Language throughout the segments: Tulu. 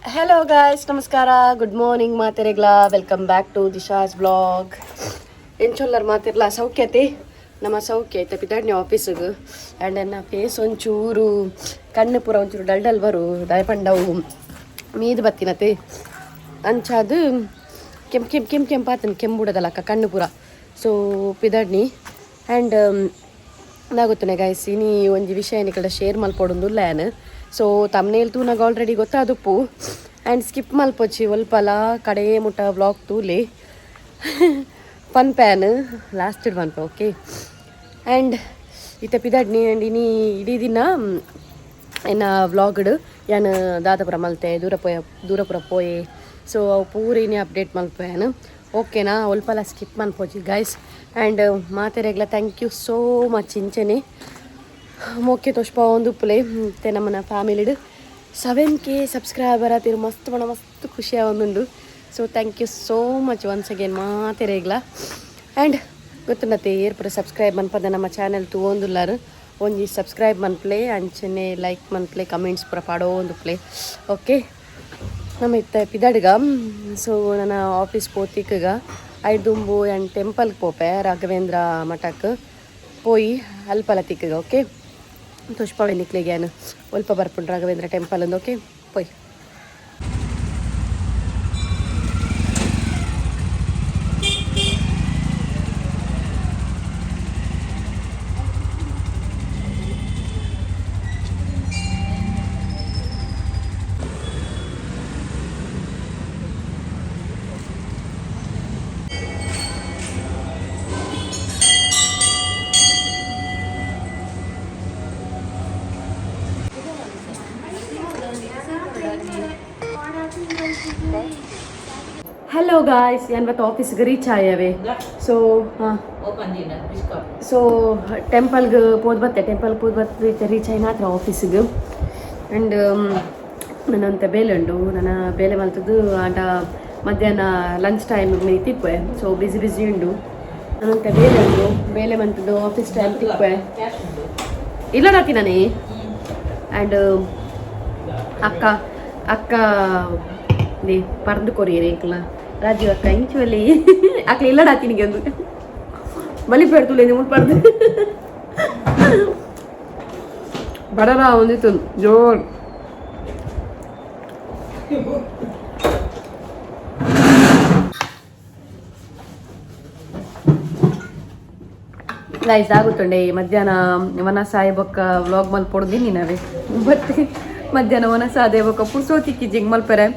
ಹಲೋ ಗಾಯ್ಸ್, ನಮಸ್ಕಾರ, ಗುಡ್ ಮಾರ್ನಿಂಗ್ ಮಾತೆರೆಗ್ಲ. Welcome back to Disha's vlog. ಎಂಚೊಲ್ಲರ್ ಮಾತಿರ್ಲ? ಸೌಖ್ಯತೆ? ನಮ್ಮ ಸೌಖ್ಯ ಐತೆ. ಪಿದಾಡ್ನಿ ಆಫೀಸಿಗೆ. ಆ್ಯಂಡ್ ಎನ್ನ ಫೇಸ್ ಒಂಚೂರು, ಕಣ್ಣು ಪೂರ ಒಂಚೂರು ಡಲ್ ಡಲ್ ಬರು. ದಾಯಪಂಡವು ಮೀದು ಬತ್ತಿನತೆ, ಅಂಚಾದು ಕೆಂಪು ಕೆಂಪು ಕೆಂಪು ಕೆಂಪಾತನ, ಕೆಂಬುಡದಲ್ಲಕ್ಕ ಕಣ್ಣು ಪೂರ. ಸೊ ಪಿದಾಡ್ನಿ. ಆ್ಯಂಡ್ ನಾ ಗಾಯ್ಸ್, ಇನಿ ಒಂಜಿ ವಿಷಯ ನಿಕಲ್ಡ ಶೇರ್ ಮಲ್ಪೊಡುಂದುಲ್ಲ ಯಾನ್. ಸೊ ತಮ್ನೇಲ್ ತೂನಾಗ ಆಲ್ರೆಡಿ ಗೊತ್ತಾದುಪ್ಪು. ಆ್ಯಂಡ್ ಸ್ಕಿಪ್ ಮಲ್ಪೊಚ್ಚಿ, ಒಲ್ಪಲ ಕಡೆ ಮುಟ್ಟ ವ್ಲಾಗ್ ತೂಲೆ. ಪನ್ಪ್ಯಾನ್ ಲಾಸ್ಟ್ ಪನ್ಪ. ಓಕೆ, ಆ್ಯಂಡ್ ಇತ್ತೆ ಪಿದಾಡ್ನಿ. ಆ್ಯಂಡ್ ಇನಿ ಇಡೀ ದಿನ ಎನ್ನ ವ್ಲಾಗ್ಡ್ ಯಾನ್ ದಾದಪುರ ಮಲ್ತೆ, ದೂರ ಪೋಯ, ದೂರಪುರ ಪೋಯೆ. ಸೊ ಅವು ಪೂರ ಇನಿ ಅಪ್ಡೇಟ್ ಮಲ್ಪೆ ಯಾನ್, ಓಕೆನಾ? ಒಲ್ಪಲ ಸ್ಕಿಪ್ ಮನ್ಪೊಚ್ಚಿ ಗೈಸ್. ಆ್ಯಂಡ್ ಮಾತೆರೆಗ್ಲ thank you so much. ಇಂಚೆನೆ ಮೋಕೆ ತೋಷ್ಪ ಉಪ್ಪುಲೆ. ಮತ್ತು ನಮ್ಮನ ಫ್ಯಾಮಿಲಿಡ್ 7K subscriber ಆತಿರು. ಮಸ್ತ್ ಬಣ ಮಸ್ತ್ ಖುಷಿ ಆವೊಂದುಂಡು. So thank you so much once again ಮಾತೆರೆಗ್ಲ. ಆ್ಯಂಡ್ ಗೊತ್ತುಂಡತ್ತೆ, ಏರ್ ಪೂರ ಸಬ್ಸ್ಕ್ರೈಬ್ ಮನ್ಪದ ನಮ್ಮ ಚಾನೆಲ್ ತೂವೊಂದುಲ್ಲಾರು, ಒಂಜಿ ಸಬ್ಸ್ಕ್ರೈಬ್ ಮನ್ಪ್ಲೆ, ಅಂಚನೆ ಲೈಕ್ ಮನ್ಪ್ಲೆ, ಕಮೆಂಟ್ಸ್ ಪೂರ ಪಾಡೋಂದುಪ್ಲೆ. ಓಕೆ, ನಮ್ಮ ಇತ್ತ ಪಿದಾಡ್ಗ. ಸೊ ನನ್ನ ಆಫೀಸ್ ಪೋತಿಕ್ಗ ಐದುಂಬು ಆ್ಯಂಡ್ ಟೆಂಪಲ್ಗೆ ಪೋಪೆ, ರಾಘವೇಂದ್ರ ಮಠಕ್ಕೆ ಪೋಯಿ ಅಲ್ಪಲ ತಿಕ್ಕಗ. ಓಕೆ, ತುಷ್ಪವೆ ನಿಕ್ಲೆಗೆ ಯಾನ್ ಒಲ್ಪ ಬರ್ಪುಂಡು ರಾಘವೇಂದ್ರ ಟೆಂಪಲ್ ಅಂದು. ಓಕೆ, ಪೋಯ್. ಹಲೋ ಗಾಯ್ಸ್, ಯಾನ್ ಬತ್ತ ಆಫೀಸ್ಗೆ ರೀಚ್ ಆಯವೆ. ಸೊ ಹಾಂ, ಸೊ ಟೆಂಪಲ್ಗೆ ಪೋದ್ ಬತ್ತೆ, ಟೆಂಪಲ್ ಪೋದ್ ಬತ್ತೆ, ರೀಚ್ ಆಯ್ನ ಹತ್ರ ಆಫೀಸಿಗೆ. ಆ್ಯಂಡ್ ನನ್ನಂತ ಬೇಲೆ ಉಂಡು, ನನ್ನ ಬೇಲೆ ಮಲ್ತದ್ದು. ಆಂಡ ಮಧ್ಯಾಹ್ನ ಲಂಚ್ ಟೈಮ್ ತಿಪ್ಪೆ. ಸೊ ಬಿಸಿ ಬಿಸಿ ಉಂಡು. ನನ್ನಂತ ಬೇಲೆ ಉಂಡು, ಬೇಲೆ ಮಂತದ್ದು, ಆಫೀಸ್ ಟೈಮ್ ತಿಪ್ಪೆ ಇಲ್ಲ ನಾತಿ ನಾನೇ. ಆ್ಯಂಡ್ ಅಕ್ಕ ಅಕ್ಕ ಪರ್ದು ಕೊರಿಯರ್ ಎಂಕ್ಲ ರಾಜೀವ್ ಅಕ್ಕ ಇಂಚುವಲ್ಲಿ ಅಕ್ಲ ಇಲ್ಲಡಾತಿನಿಗೆ ಒಂದು ಬಲಿ ಪೆಡ್ತುಲೆ ಮುಟ್ಪಾರ್ದು. ಬಡರ ಒಂದಿತ್ತು ಜೋರ್. ಗೈಸ್, ಆಗುತ್ತುಂಡೆ. ಮಧ್ಯಾಹ್ನ ವನಸಾಯ ಬೊಕ್ಕ ವ್ಲಾಗ್ ಮಲ್ಪೊಡು ನಾವೇ ಬತ್ತೆ. ಮಧ್ಯಾಹ್ನ ವನಸಾದೆ ಬೊಕ್ಕ ಪುರ್ಸೋತಿಕ್ಕಿ ಜಿಂಗ್ ಮಲ್ಪರೆ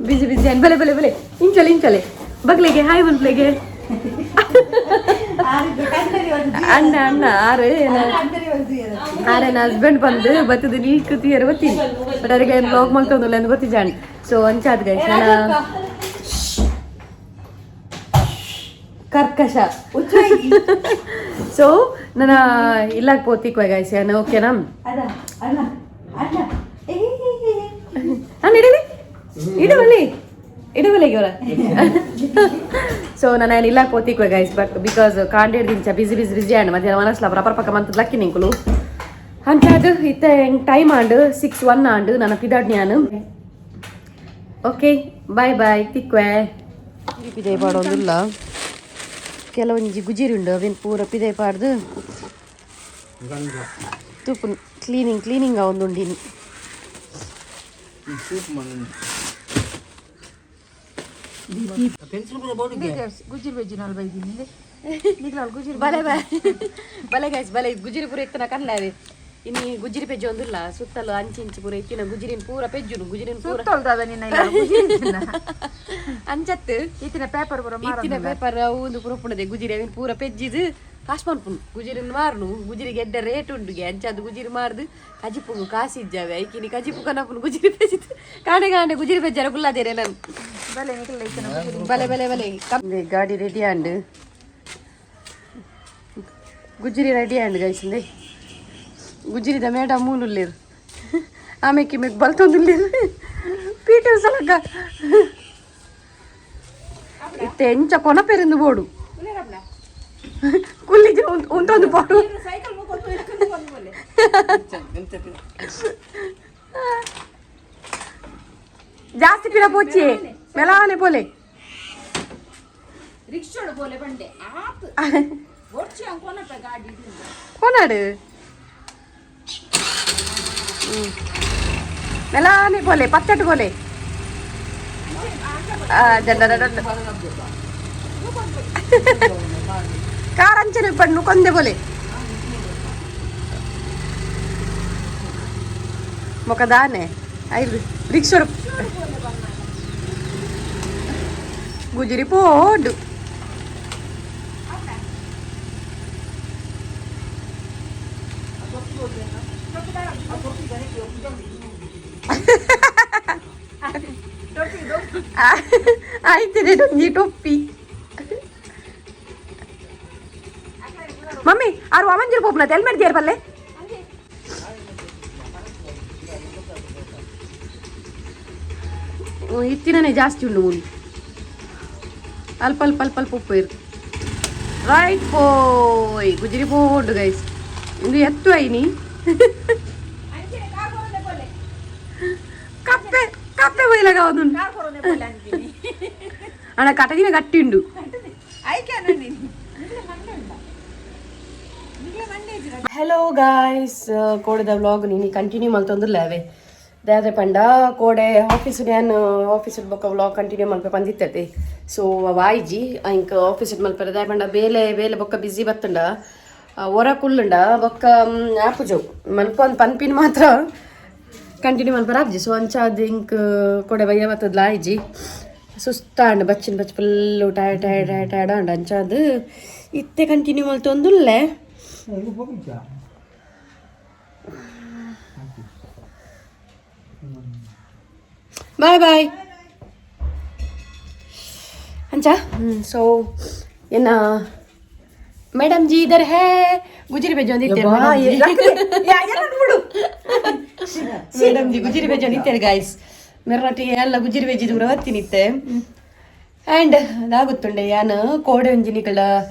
ಬಿಸಿ ಬಿಸಿ. ಬಲೆ ಬಲೆ ಬಲೆ, ಇಂಚಲೆ ಇಂಚಲೆ, ಬಗ್ಲಿಗೆ ಹಾಯ್ ಬನ್ಪ್ಲೆಗೆ. ಅಣ್ಣ ಅಣ್ಣ ಆರು ಆರೆ ನನ್ನ ಹಸ್ಬೆಂಡ್ ಬಂದು ಬತ್ತದ ನೀಕ್ ತೀರ ಗೊತ್ತೀನಿ. ಬಟ್ ಅವರಿಗೆ ವ್ಲಾಗ್ ಮಲ್ತೊಂದುಲ್ಲ ಎಂದು ಗೊತ್ತಿಜಾಣ್. ಸೊ ಅಂಚಾದ್ ಗೈಸ್, ನನ್ನ ಕರ್ಕಶ. ಸೊ ನನ್ನ ಇಲ್ಲಾಗ ಪೋತಿಕ್ವ ಗೈಸ್ ಯಾನು, ಓಕೆನಾ? ಅಣ್ಣ ಇಡಲಿ ಇಡುವಲ್ಲಿ ಇಡುವಲ್ಲಿಗೆ ಅವರ. ಸೊ ನಾನು ಇಲ್ಲ ಕೋತಿಕ್ವೆ ಗೈಸ್, ಬಟ್ because ಕಾಂಡೇಡ್ ದಿಂಚ ಬಿಸಿ ಬಿಸಿ ಬಿಸಿ ಅಂಡ್ ಮಧ್ಯಾಹ್ನ ಮನಸ್ಲ ಪ್ರಪರ್ ಪಕ್ಕ ಮಂತದ ಲಕ್ಕಿ ನಿಂಕುಲು. ಅಂಚಾದ್ ಇತ್ತೆ ಟೈಮ್ ಆಂಡ್, 6:01 ಆಂಡ್. ನನ್ನ ಪಿದಾಡ್ ನಾನು. ಓಕೆ, ಬಾಯ್ ಬಾಯ್, ತಿಕ್ವೆ. ಪಿದೈ ಪಾಡೊಂದುಲ್ಲ. ಕೆಲವೊಂಜಿ ಗುಜಿರಿ ಉಂಡು, ಅವೇನು ಪೂರ ಪಿದೈ ಪಾಡ್ದು ತೂಪು. Cleaning cleaning ಒಂದುಂಡಿನಿ. ಬಲೆ ಬಲೆ ಗೈಸ್, ಬಲೆ. ಗುಜಿರಿ ಪೂರ ಇತ್ತನ ಕಲ್ಲಾವೆ. ಇನಿ ಗುಜಿರಿ ಪೆಜ್ಜು ಒಂದಿಲ್ಲ. ಸುತ್ತಲೂ ಅಂಚಿ ಇಂಚಿ ಪೂರ ಇತ್ತಿನ ಗುಜಿರಿನ ಪೂರ ಪೆಜ್ಜುನು, ಗುಜಿರಿನ ಪೂರ ಅಂಚತ್ತು. ಇತ್ತಿನ ಪೇಪರ್ ಪೂರ. ಇತ್ತಿನ ಪೇಪರ್ ಅವು ಒಂದು ಪೂರ ಪುಣದೆ ಗುಜಿರಿ ಅವಿನ ಪೂರ ಪೆಜ್ಜಿದು ಕಾಸು ಮನ್ಪುನು. ಗುಜಿರಿನ ಮಾರುನು. ಗುಜಿರಿಗೆ ಎಡ್ಡ ರೇಟ್ ಉಂಡುಗೆ. ಅಂಚಾದು ಗುಜಿರಿ ಮಾರ್ದು ಕಜಿಪುಗು ಕಾಸು ಇಜ್ಜಾವೆ. ಐಕಿನಿ ಕಜಿಪು ಕನಪುನು. ಗುಜಿರಿ ಪೆಜ್ಜಿದು ಕಾಣೆ ಕಾಣೆ ಗುಜಿರಿ ಪೆಜ್ಜಾರ ಕುಲ್ಲಾದೇರೆ ನಾನು. ಬಲೆ ಬಲೆ ಬಲೆ. ಗಾಡಿ ರೆಡಿ ಆಂಡ್, ಗುಜಿರಿ ರೆಡಿ ಆಂಡ್ ಗೈಸ್. ಗುಜಿರಿದ ಮೇಡಮ್ ಮೂಲುಲ್ಲೇರು, ಆಮೇಲೆ ಮೆಗ್ ಬಲ್ತೊಂದುಲ್ಲೇರು ಪೀಟರ್ ಸಲಕ. ಇತ್ತೆ ಎಂಚ ಕೊನಪೆರಿಂದು ಬೋಡು ಕುಲ್ಲಿಜ ಉಂಟೊಂದು ಬೋಡು. ಜಾಸ್ತಿ ಪಿರ ಪೋಚಿ ಮೆಲಾನೆ ಪೋಲೆ ರಿಕ್ಷೋಡು ಬೋಲೆ ಬಂಡೆ ಆತ್ ಒರ್ಚಿ ಅಂಕೋನಪ್ಪ ಗಾಡಿ ಕೋನಾಡು ಮೆಲಾನೆ ಪೋಲೆ ಪತ್ತೆಟ್ಟು ಪೋಲೆ. ಕಾರ್ ಅಂಚನೆ ಪಣ್ಣು ಕೊಂದೆ ಬೋಲೆ ಮೊಕದಾನೆ ಐದು ರಿಕ್ಷೋಡು ಗುಜಿರಿ ಪೋಡು. ಆಯ್ತು ಒಂಜಿ ಟೊಪ್ಪಿ. ಮಮ್ಮಿ ಆರು ಅಮಂಜರ್ ಪೋಪುನ ಹೆಲ್ಮೆಟ್ ದಿಯರ್ ಪಲ್ಲೆ. ಇತ್ತಿನನೇ ಜಾಸ್ತಿ ಉಂಡು ಮೂಲು. ಅಲ್ಪ ಅಲ್ಪ ಅಲ್ಪ ಅಲ್ಪ ಉಪ್ಪು ಇರು. ರೈಟ್ ಪೋಯ್ ಗುಜಿರಿ ಪೋಡು ಗೈಸ್. ಇಂದು ಎತ್ತು ಐನಿ ಕಪ್ಪೆ ಕಪ್ಪೆ ಬೈಲಾಗ ಅವನು. ಅಣ್ಣ ಕಟದಿನ ಗಟ್ಟಿ ಉಂಡು. ಹಲೋ ಗಾಯ್ಸ್, ಕೋಡೆದ ವ್ಲಾಗ್ ನೀನು ಕಂಟಿನ್ಯೂ ಮಲ್ತೊಂದುಲ್ಲ ಅವೇ ದಾದೆ ಪಂಡ ಕೋಡೆ ಆಫೀಸ್ ನಾನು ಆಫೀಸ್ ಬೊಕ್ಕ ವ್ಲಾಗ್ ಕಂಟಿನ್ಯೂ ಮಲ್ಪೆ ಬಂದಿತ್ತತೆ. ಸೊ ವಾಯ್ಜಿ ಇಂಕ್ ಆಫೀಸ್ ಮಲ್ಪೆ ದಾಯ ಪಂಡ ಬೇಲೆ ಬೇಲೆ ಬೊಕ್ಕ ಬ್ಯುಸಿ ಬತ್ತುಂಡ ಹೊರ ಕುಲ್ಲುಂಡ ಬೊಕ್ಕ ಆಪುಜವು ಮಲ್ಪೊಂದು ಪನ್ಪಿನ ಮಾತ್ರ ಕಂಟಿನ್ಯೂ ಮಲ್ಪರ ಆಪ್ಜಿ. ಸೊ ಅಂಚಾದ್ ಇಂಕ್ ಕೋಡೆ ಬಯ್ಯ ಬತ್ತದ್ಲ ಆಯ್ಜಿ ಸುಸ್ತಾಂಡ್ ಬಚ್ಚಿನ ಬಚ್ಚ full tired tired tired tired and ಅಂಚಾದ್ ಇತ್ತೆ ಕಂಟಿನ್ಯೂ ಮಲ್ತೊಂದುಲ್ಲೆ. ಬಾಯ್ ಬಾಯ್ ಅಂಚ. ಸೊ ಏನ ಮೇಡಮ್ ಜಿ ಇದರ್ ಹೇ ಗುಜಿರಿ ಬೇಜೊಂದಿತ್ತೇರು. ಮೇಡಮ್ ಜಿ ಗುಜಿರಿ ಬೇಜೊಂದಿತ್ತೇರು ಗಾಯ್ಸ್. ಮೆರ್ನಟಿ ಎಲ್ಲ ಗುಜಿರಿ ಬೇಜಿ ದೂರ ಬತ್ತಿನಿತ್ತೆ. ಆ್ಯಂಡ್ ಅದಾಗುತ್ತುಂಡೆ ಯಾನ್ ಕೋಡೆ ಒಂಜಿ ನಿಕಲ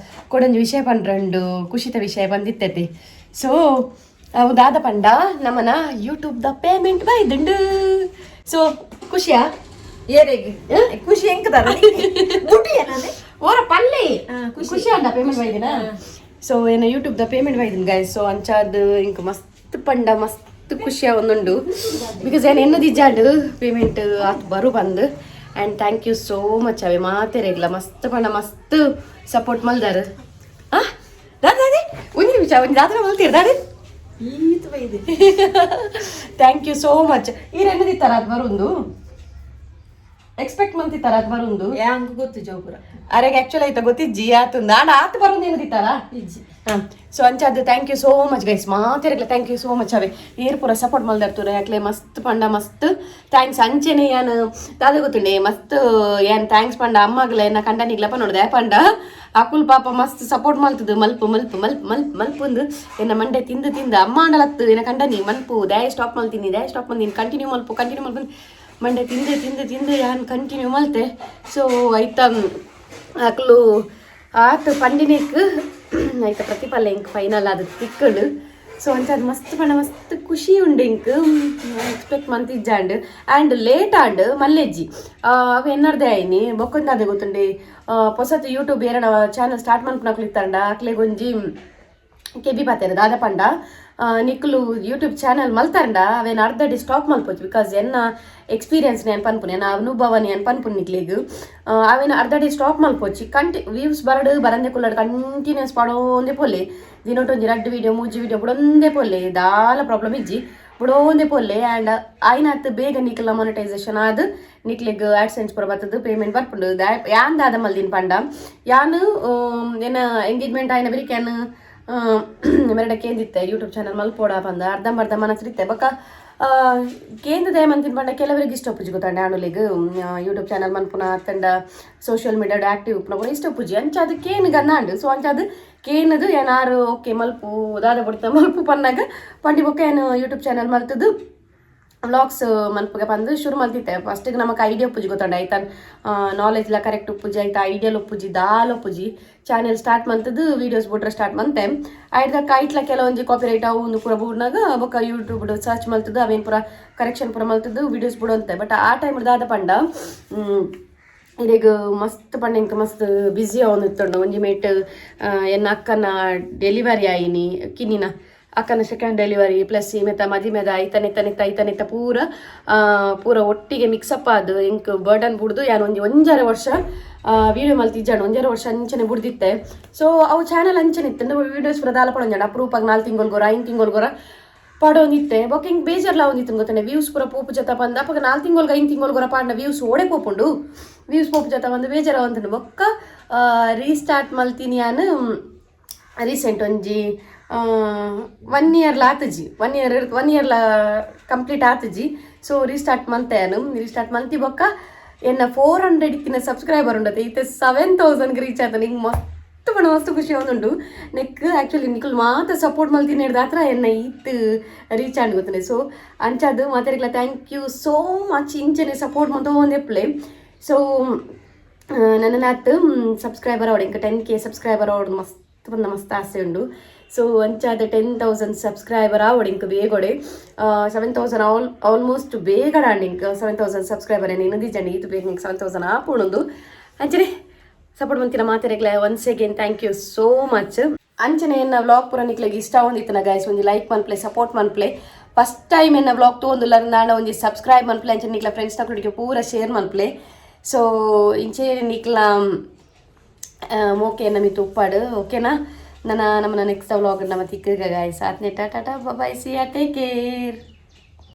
ಕೋಡೆ ಒಂಜಿ ವಿಷಯ ಪಂಡ್ರಂಡು ಖುಷಿತ ವಿಷಯ ಬಂದಿತ್ತೈತಿ. ಸೊ ಅವು ದಾದ ಪಂಡ ನಮ್ಮನ ಯೂಟ್ಯೂಬ್ the payment ಬೈದುಂಡು. ಸೊ ಖುಷಿಯಾ? ಏರೆಗ್ ಖುಷಿ ಎಂಕದಾರ? ಓರ ಪಲ್ಲೆ ಖುಷಿ ಅಂಡ ಪೇಮೆಂಟ್ ಬೈದಿನ. ಸೊ ಏನ ಯೂಟ್ಯೂಬ್ the payment ಬೈದಿನ guys. So ಅಂಚಾದ್ ಇಂಕ್ ಮಸ್ತ್ ಪಂಡ ಮಸ್ತ್ ಖುಷಿಯ ಒಂದುಂಡು. Because ಏನು ಎನ್ನದಿಜ್ಜಾಂಡ್ ಪೇಮೆಂಟ್ ಆತ್ ಬರು ಬಂದು. And thank you so much ಅವೇ ಮಾತೆರೆಗ್ಲ ಮಸ್ತ್ ಪಂಡ ಮಸ್ತ್ ಸಪೋರ್ಟ್ ಮಲ್ದಾರ. ಆ ದಾದಿ ಒಂದು ನಿಮಿಷ ಒಂದು ದಾದನ ಮಲ್ತೀರ ದಾದಿ. ಈತ್ ಬೈದೆ. Thank you so much. ಈರ್ ಎನ್ನದಿತ್ತಾರ ಅದು ಬರುಂದು ಎಕ್ಸ್ಪೆಕ್ಟ್ ಮಂತಿತ್ತಾರ ಅದು ಬರುಂದು? ಯಾಂಗ್ ಗೊತ್ತು ಜೋಪುರ. ಅರೆಗೆ ಆಕ್ಚುಲಿ ಆಯ್ತಾ ಗೊತ್ತಿಜ್ಜಿ ಆತುಂದ ಆಂಡ ಆತು ಬರುಂದು ಏನದಿತ್ತಾರ. ಇಜ್ಜಿ. ಸೊ ಅಂಚಾದ್ thank you so much guys. ಮಾತೆರೆಗ್ಲ thank you so much ಅವೇ ಏರ್ ಪೂರ ಸಪೋರ್ಟ್ ಮಲ್ದರ್ತುರ ಯಾಕ್ಲೆ ಮಸ್ತ್ ಪಂಡ ಮಸ್ತ್ thanks. ಅಂಚೆನೆ ಯಾನ್ ದಾದ ಗೊತ್ತುಂಡೆ ಮಸ್ತ್ ಏನ್ thanks ಪಂಡ ಅಮ್ಮಗ್ಲ ಎನ್ನ ಕಂಡನಿಗ್ಲ ಪನ್ನೋಡ್ದೆ ಪಂಡ ಅಕುಲ್ ಪಾಪ ಮಸ್ತ್ ಸಪೋರ್ಟ್ ಮಲ್ತದು ಮಲ್ಪು ಮಲ್ಪು ಮಲ್ಪು ಮಲ್ಪು ಮಲ್ಪುಂದು ಎನ್ನ ಮಂಡೆ ತಿಂದು ತಿಂದು ಅಮ್ಮ ಅಂಡಲತ್ತು ಎನ್ನ ಕಂಡನಿ ಮಲ್ಪು ದಾಯ ಸ್ಟಾಪ್ ಮಲ್ತೀನಿ ದಾಯ ಸ್ಟಾಪ್ ಮಲ್ತೀನಿ ಕಂಟಿನ್ಯೂ ಮಲ್ಪು ಕಂಟಿನ್ಯೂ ಮಲ್ಪು ಮಂಡೆ ತಿಂದು ತಿಂದು ತಿಂದು ಯಾನ್ ಕಂಟಿನ್ಯೂ ಮಲ್ತೆ. ಸೊ ಐತ ಅಕ್ಲು ಆತು ಪಂಡಿನೇಕ್ ಐತ ಪ್ರತಿಫಲ ಇಂಕ್ ಫೈನಲ್ ಅದು ತಿಕ್ಕಳು. ಸೊ ಅಂಚ ಅದು ಮಸ್ತ್ ಪಂಡ ಮಸ್ತ್ ಖುಷಿ ಉಂಡು ಇಂಕ್ ಎಕ್ಸ್ಪೆಕ್ಟ್ ಮಂತಿಜ್ಜಾಂಡ್. ಆ್ಯಂಡ್ ಲೇಟ್ ಆಂಡ್ ಮಲ್ಲೆಜ್ಜಿ ಅವು ಎನ್ನರ್ದೆ ಆಯ್ನಿ ಬೊಕ್ಕೊಂದು ಅದೇ ಗೊತ್ತುಂಡೆ ಪೊಸತ್ ಯೂಟ್ಯೂಬ್ ಏರಣ ಚಾನಲ್ ಸ್ಟಾರ್ಟ್ ಮಲ್ಪನಕ್ಲು ಇತ್ತಂಡ ಅಕ್ಲೆಗೊಂಜಿ ಕೆಬಿ ಪಾತೆರ ದಾದ ಪಂಡ ನಿಕ್ಕುಲು ಯೂಟ್ಯೂಬ್ ಚಾನಲ್ ಮಲ್ತಾರಂಡ ಅವೇನು ಅರ್ಧಡಿ ಸ್ಟಾಪ್ ಮಲ್ಪೊಚ್ಚು. Because ಎನ್ನ ಎಕ್ಸ್ಪೀರಿಯನ್ಸ್ నేను ಪನ್ಪುನಿ ಎನ್ನ ಅನುಭವ నేను ಪನ್ಪುನಿ ನಿಕ್ಲೆಗ್ ಅವೇನು ಅರ್ಧಡಿ ಸ್ಟಾಪ್ ಮಲ್ಪೊಚ್ಚಿ ಕಂಟಿ ವ್ಯೂಸ್ ಬರಡು ಬರಂದೆ ಕುಲ್ಲಡು ಕಂಟಿನ್ಯೂಸ್ ಪಾಡೋಂದೆ ಪೊಲ್ಲೆ ದಿನೊಟೊಂಜಿ ರಡ್ಡ್ ವೀಡಿಯೋ ಮೂಜಿ ವೀಡಿಯೋ ಬುಡೊಂದೇ ಪೊಲ್ಲೆ ದಾಲ ಪ್ರಾಬ್ಲಮ್ ಇಜ್ಜಿ ಬುಡೋಂದೆ ಪೊಲ್ಲೆ. ಆ್ಯಂಡ್ ಆಯ್ನಾತ್ ಬೇಗ ನಿಕ್ಲ ಮೊನಿಟೈಸೇಷನ್ ಆದ್ ನಿಕ್ಲೆಗ್ ಆಡ್ಸೆನ್ಸ್ ಪೂರ ಬತ್ತದು ಪೇಮೆಂಟ್ ಬರ್ಪುಂಡು. ಯಾನ್ ದಾದ ಮಲ್ದಿನ ಪಂಡ ಯಾನ್ ಎನ್ನ ಎಂಗೇಜ್ಮೆಂಟ್ ಆಯ್ನ ಬರಿಕ್ ಯಾನ್ ಮೆರಡ ಕೇಂದಿತ್ತೆ ಯೂಟ್ಯೂಬ್ ಚಾನಲ್ ಮಲ್ಪೋಡ ಪಂದ ಅರ್ಧಂಬರ್ಧ ಮನಸ್ಸಿರುತ್ತೆ ಬೊಕ್ಕ ಕೇಂದ್ರ ದಯಮಂತಿನ ಪಂಡ ಕೆಲವರಿಗೆ ಇಷ್ಟ ಪೂಜೆ ಗೊತ್ತಾಂಡ ಆಣುಲಿಗ್ ಯೂಟ್ಯೂಬ್ ಚಾನಲ್ ಮನ್ಪುನ ತಂಡ ಸೋಷಿಯಲ್ ಮೀಡಿಯಾಡ್ ಆಕ್ಟಿವ್ ಉಪ್ಪುನ ಪೂರ ಇಷ್ಟ ಪೂಜೆ ಅಂಚ ಅದು ಕೇನ್ ಗನ್ನಾಂಡು. ಸೊ ಅಂಚ ಅದು ಕೇನದು ಏನಾರು ಓಕೆ ಮಲ್ಪು ದಾದ ಬುಡ್ತ ಮಲ್ಪು ಪನ್ನಾಗ ಪಂಡಿ ಬೊಕ್ಕ ಏನು ಯೂಟ್ಯೂಬ್ ಚಾನಲ್ ಮಲ್ತದು. ವ್ಲಾಗ್ಸ್ ಮನ್ಪುಗೆ ಪಂದ್ ಶುರು ಮಲ್ತಿತ್ತೆ. ಫಸ್ಟಿಗೆ ನಮಕ್ ಐಡಿಯಾ ಉಪ್ಪುಜಿ, ಗೊತ್ತುಂಡ? ಐತ ನಾಲೆಜ್ಲ ಕರೆಕ್ಟ್ ಉಪ್ಪುಜಿ, ಐತ ಐಡಿಯಲ್ ಉಪ್ಪುಜಿ, ದಾಲ ಉಪ್ಪುಜಿ. ಚಾನೆಲ್ ಸ್ಟಾರ್ಟ್ ಮಂತದ್ದು ವೀಡಿಯೋಸ್ ಬುಡ್ರೆ ಸ್ಟಾರ್ಟ್ ಮಂತೆ. ಐಡ್ದಕ್ಕ ಐಟ್ಲ ಕೆಲವೊಂಜಿ ಕಾಪಿ ರೈಟ್ ಅವು ಒಂದು ಪೂರ ಬೂಡ್ನಾಗ ಬೊಕ್ಕ ಯೂಟ್ಯೂಬ್ ಸರ್ಚ್ ಮಲ್ತದ್ದು, ಅವೇನು ಪೂರ ಕರೆಕ್ಷನ್ ಪೂರ ಮಲ್ತದ್ದು ವೀಡಿಯೋಸ್ ಬುಡಂತೆ. ಬಟ್ ಆ ಟೈಮ್ ದಾದ ಪಂಡ, ಇರೆಗ್ ಮಸ್ತ್ ಪಂಡ ಇಂಕ ಮಸ್ತ್ ಬ್ಯುಸಿ ಆವೊಂದಿತ್ತುಂಡು. ಒಂಜಿ ಮೇಟ್ ಎನ್ನ ಅಕ್ಕನ ಡೆಲಿವರಿ ಆಯಿನಿ, ಕಿನ್ನಿನ ಅಕ್ಕನ ಸೆಕೆಂಡ್ ಡೆಲಿವರಿ, ಪ್ಲಸ್ ಈಮೆತ ಮದಿಮೆದ ಐತನೆತ್ತ ಐತನೆತ್ತ ಪೂರ ಪೂರ ಒಟ್ಟಿಗೆ ಮಿಕ್ಸಪ್ ಆದ್ ಇಂಕ್ ಬರ್ಡನ್ ಬುಡ್ದು ಯಾನ್ ಒಂಜಿ ಒಂಜರೆ ವರ್ಷ ವೀಡಿಯೋ ಮಲ್ತಿಜ್ಜಾಂಡ್. ಒಂಜರೆ ವರ್ಷ ಅಂಚನೆ ಬುಡ್ದಿತ್ತೆ. ಸೊ ಅವು ಚಾನಲ್ ಅಂಚನೆ ಇತ್ತು, ವೀಡಿಯೋಸ್ ಪೂರ ದಾಲ ಪಡೊಂಜಾಂಡ್. ಅಪರೂಪಗ್ 4 ತಿಂಗೊಲ್ಗೊರ, 5 ತಿಂಗೊಲ್ಗೊರ ಪಾಡೊಂದಿತ್ತೆ. ಬೊಕ್ಕ ಹಿಂಗ್ ಬೇಜಾರ್ಲ ಆವೊಂದಿತ್ತು, ಗೊತ್ತನೆ? ವ್ಯೂಸ್ ಪೂರ ಪೋಪು ಜತ ಪಂದ್ ಅಪಗ 4 ತಿಂಗೊಲ್ಗೆ, 5 ತಿಂಗೊಲ್ಗೊರ ಪಾಡ್ನ ವ್ಯೂಸ್ ಓಡೆ ಪೋಪುಂಡು? ವ್ಯೂಸ್ ಪೋಪು ಜತ ಬಂದು ಬೇಜಾರ ಬೊಕ್ಕ ರೀಸ್ಟಾರ್ಟ್ ಮಲ್ತೀನಿ ಯಾನ್. ರೀಸೆಂಟ್ ಒಂಜಿ ಒನ್ ಇಯರ್ ಆತಜಿ, ಒನ್ ಇಯರ್, ಒನ್ ಇಯರ್ಲ ಕಂಪ್ಲೀಟ್ ಆತಜಿ. ಸೊ ರೀಸ್ಟಾರ್ಟ್ ಮಂತೆ ಯಾನು. ರೀಸ್ಟಾರ್ಟ್ ಮಲ್ತಿ ಬೊಕ್ಕ ಎನ್ನ 400 ಇತ್ತಿನ ಸಬ್ಸ್ಕ್ರೈಬರ್ ಉಂಡತೆ, ಇತ್ತೆ 7,000 ರೀಚ್ ಆತ. ನಿಂಗೆ ಮಸ್ತ್ ಪಂಡ ಮಸ್ತ್ ಖುಷಿ ಆವೊಂದುಂಡು. ನೆಕ್ ಆ್ಯಕ್ಚುಲಿ ನಿಕುಲು ಮಾತ ಸಪೋರ್ಟ್ ಮಲ್ತಿನ ಹಿಡ್ದು ಎನ್ನ ಈತ್ ರೀಚ್ ಆಂಡ್, ಗೊತ್ತನೆ? ಸೊ ಅಂಚಾದ್ ಮಾತೆರೆಗ್ಲ thank you so much. ಇಂಚನೆ ಸಪೋರ್ಟ್ ಮಂತೊಂದೆಪ್ಲೆ. ಸೊ ನನ್ನ ಸಬ್ಸ್ಕ್ರೈಬರ್ ಅವಡು, ಇಂಕ 10K subscriber ಅವಡು ಮಸ್ತ್ ಬಂದ ಮಸ್ತ್ ಆಸೆ ಉಂಡು. ಸೊ ಅಂಚಾದ 10,000 ಸಬ್ಸ್ಕ್ರೈಬರ್ ಆವಡು ಇಂಕ ಬೇಗೊಡೆ. 7,000 ಆಲ್ಮೋಸ್ಟ್ ಬೇಗ ಇಂಕ 7,000 ಸಬ್ಸ್ಕ್ರೈಬರ್ ಏನು ದಿಜಂಡಿ. ಇದು ಬೇಗ ಇಂಕ 7,000 ಆಪುಣುಂದು. ಅಂಚನೆ support ಮಂತಿನ ಮಾತೆರೆಗ್ಲ once again thank you so much. ಅಂಚನೆ ಎನ್ನ ವ್ಲಾಗ್ ಪೂರ ನಿಕ್ಲೆಗ್ ಇಷ್ಟ ಆವೊಂದಿತ್ತನ ಗೈಸ್, ಒಂಜಿ ಲೈಕ್ ಮನ್ಪ್ಲೆ, ಸಪೋರ್ಟ್ ಮನ್ಪ್ಲೆ. ಫಸ್ಟ್ ಟೈಮ್ ಎನ್ನ ವ್ಲಾಗ್ ತೋಂದುಲ್ಲ ನಾಡ ಒಂಜಿ ಸಬ್ಸ್ಕ್ರೈಬ್ ಮನ್ಪ್ಲೆ. ಅಂಚನೆ ನಿಕ್ಲ ಫ್ರೆಂಡ್ಸ್ ನಕುಲಿಗೆ ಪೂರ ಶೇರ್ ಮನ್ಪ್ಲೆ. ಸೊ ಇಂಚೆ ನಿಕ್ಲ ಮೋಕೆ ನಮಿ ಉಪ್ಪಾಡು, ಓಕೆನಾ? ನನ್ನ ನಮ್ಮನ್ನ ನೆಕ್ಸ್ಟ್ ವ್ಲಾಗ್ ನಮ್ಮ ತಿಕ್ಕ ಗೈಸ್. ಆತ್ನೆ, ಟಾಟಾ, bye, see ya, take care.